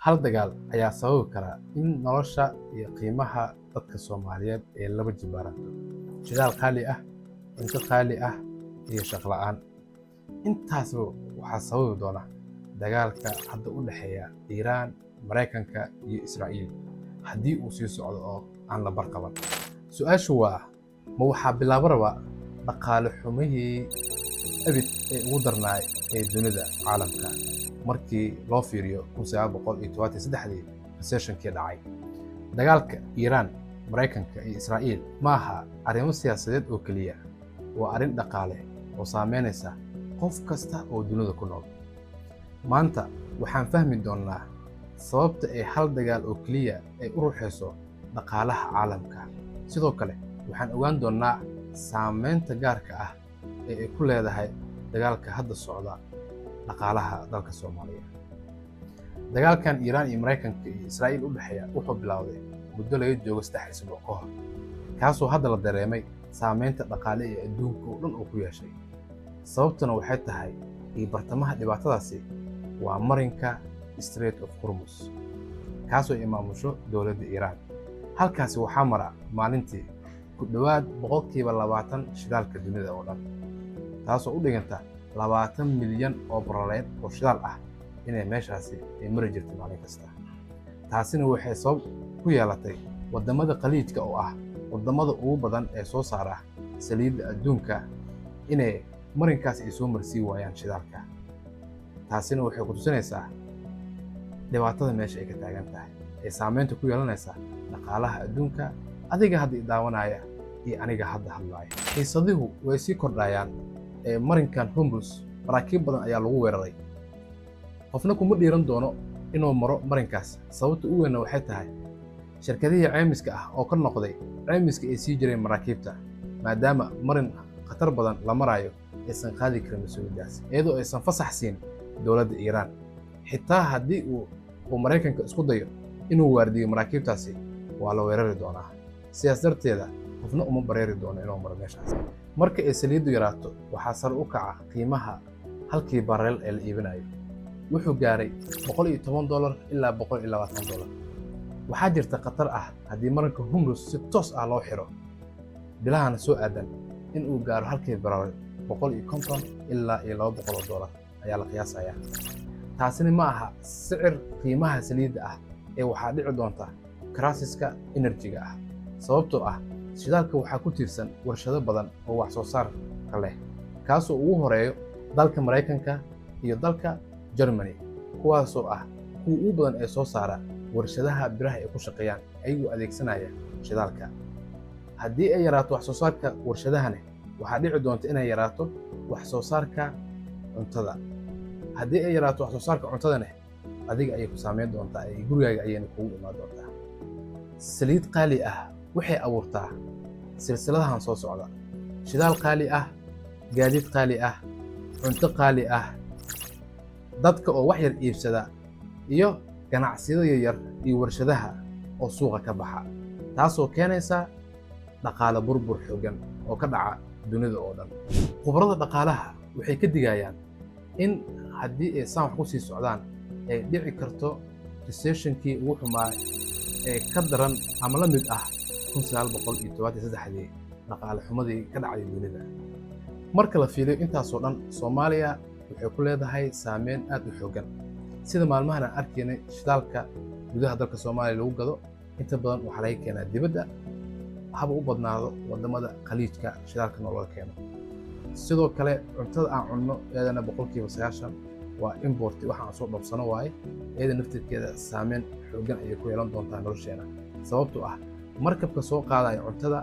Hal dagaal ayaa sababi kara in nolosha iyo qiimaha dadka Soomaaliyeed ay laba jibaaranto: shidaal qaali ah, cunto qaali ah iyo shaqo la'aan. Intaasba waxaa sababi doona dagaalka hadda u dhexeeya Iiraan, Maraykanka iyo Israa'iil haddii uu sii socdo oo aan la barqaban. Su-aashu waa, ma waxaa bilaabo raba dhaqaale xumihii abid ee ugu darnaay ee dunida caalamka markii loo fiiriyo 1973-dii recessionkii dhacay? Dagaalka Iiraan, Maraykanka iyo Israa'iil ma aha arrimo siyaasadeed oo keliya, waa arrin dhaqaale oo saameynaysa qof kasta oo dunida ku nool. Maanta waxaan fahmi doonnaa sababta ay hal dagaal oo keliya ay u ruxayso dhaqaalaha caalamka. Sidoo kale waxaan ogaan doonnaa saameynta gaarka ah ee ay ku leedahay dagaalka hadda socda dhaqaalaha dalka Soomaaliya. Dagaalkan Iiraan iyo Maraykanka iyo Israa'iil u dhexeeya wuxuu bilowday muddo laga joogo 3 isbuuc ka hor, kaasoo hadda la dareemay saameynta dhaqaale ee adduunka oo dhan uu ku yeeshay. Sababtuna waxay tahay iyo bartamaha dhibaatadaasi waa marinka Strait of Hormuz, kaasoo ay maamusho dowladda Iiraan. Halkaasi waxaa mara maalintii ku dhowaad 20% shidaalka dunida oo dhan, taasoo u dhiganta 20 milyan oo baraleed oo shidaal ah inay meeshaasi ay mari jirtay maalin kasta. Taasina waxay sabab ku yeelatay waddamada Khaliijka, oo ah waddamada ugu badan ee soo saara saliidda adduunka, inay marinkaas ay soo marsii waayaan shidaalka. Taasina waxay ku tusinaysaa dhibaatada meesha ay ka taagan tahay ee saameynta ku yeelanaysa dhaqaalaha adduunka, adiga hadda i daawanaya iyo aniga hadda hadlaaya. Xiisaduhu way sii kordhayaan. Ee marinkan Hormuz maraakiib badan ayaa lagu weeraray. Qofna kuma dhiiran doono inuu maro marinkaas. Sababta ugu weynna waxay tahay shirkadihii caymiska ah oo ka noqday caymiska ay sii jireen maraakiibta, maadaama marin khatar badan la marayo aysan qaadi karin mas-uuliyaddaas, iyadoo aysan fasax siin dowladda Iiraan. Xitaa haddii uu Maraykanka isku dayo inuu waardiyo maraakiibtaasi, waa la weerari doonaa. Sidaas darteeda qofna uma bareeri doono inuu maro meeshaas. Marka ay saliiddu yaraato, waxaa sare u kaca qiimaha halkii barrel ee la iibinayo. Wuxuu gaaray $110 ilaa $120. Waxaa jirta khatar ah haddii marinka Hormuz si toos ah loo xiro bilahana soo aadan in uu gaaro halkii barrel $150 ilaa iyo $200 ayaa la qiyaasayaa. Taasina ma aha sicir qiimaha saliidda ah ee waxaa dhici doonta crisiska energy-ga ah, sababtoo ah shidaalka waxaa ku tiirsan warshado badan oo wax soo saarka leh, kaasoo ugu horeeyo dalka Maraykanka iyo dalka Germany, kuwaasoo ah kuwa ugu badan ee soo saara warshadaha biraha ay ku shaqeeyaan ayagoo adeegsanaya shidaalka. Haddii ay yaraato wax soo saarka warshadahani, waxaa dhici doonta inay yaraato wax soo saarka cuntada. Haddii ay yaraato wax soo saarka cuntadana, adiga ayay ku saameyn doontaa ee gurigaaga ayayna kugu imaan doontaa. Saliid qaali ah waxay abuurtaa silsiladahan soo socda: shidaal qaali ah, gaadiid qaali ah, cunto qaali ah, dadka oo wax yar iibsada, iyo ganacsiyada yaryar iyo warshadaha oo suuqa ka baxa, taasoo keenaysa dhaqaale burbur xooggan oo ka dhaca dunida oo dhan. Khubarada dhaqaalaha waxay ka digayaan in haddii ay saan wax ku sii socdaan ay dhici karto recessionkii ugu xumaa ee ka daran ama la mid ah 1973-dii dhaqaale xumadii ka dhacday dunida. Marka la fiiriyo intaasoo dhan, Soomaaliya waxay ku leedahay saameyn aad u xooggan. Sida maalmahan aan arkaynay, shidaalka gudaha dalka Soomaaliya lagu gado inta badan waxaa laga keenaa dibadda, haba u badnaado wadamada Khaliijka shidaalka nooga keeno. Sidoo kale cuntada aan cunno iyadana 90% waa import, waxa aan soo dhoofsano waaye. Iyada naftirkeeda saameyn xooggan ayay ku yeelan doontaa nolosheena, sababtoo ah markabka soo qaadaya cuntada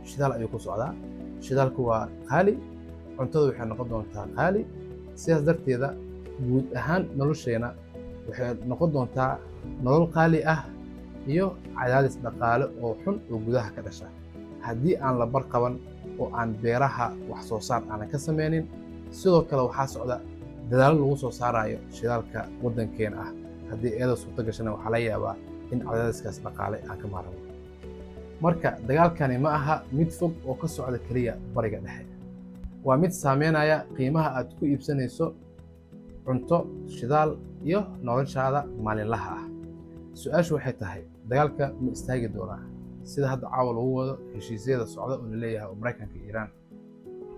shidaal ayuu ku socdaa. Shidaalku waa qaali, cuntada waxay noqon doontaa qaali. Sidaas darteeda guud ahaan nolosheena waxay noqon doontaa nolol qaali ah iyo cadaadis dhaqaale oo xun oo gudaha ka dhasha haddii aan la bar qaban oo aan beeraha wax soo saar aanan ka sameynin. Sidoo kale waxaa socda dadaallo lagu soo saarayo shidaalka waddankeena ah. Haddii iyada suurto gashana, waxaa laga yaabaa in cadaadiskaas dhaqaale aan ka maarano. Marka dagaalkani ma aha mid fog oo ka socda keliya Bariga Dhexe, waa mid saameynaya qiimaha aad ku iibsanayso cunto, shidaal iyo noloshaada maalinlaha ah. Su-aashu waxay tahay, dagaalka ma istaagi doonaa sida hadda caawa lagu wado, heshiisyada socda oo laleeyahay oo Maraykanka iyo Iiraan,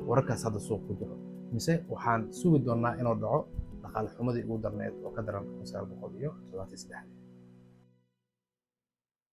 wararkaas hadda suuq ku jiro, mise waxaan sugi doonaa inuu dhaco dhaqaale xumadii ugu darneed oo ka daran 1973?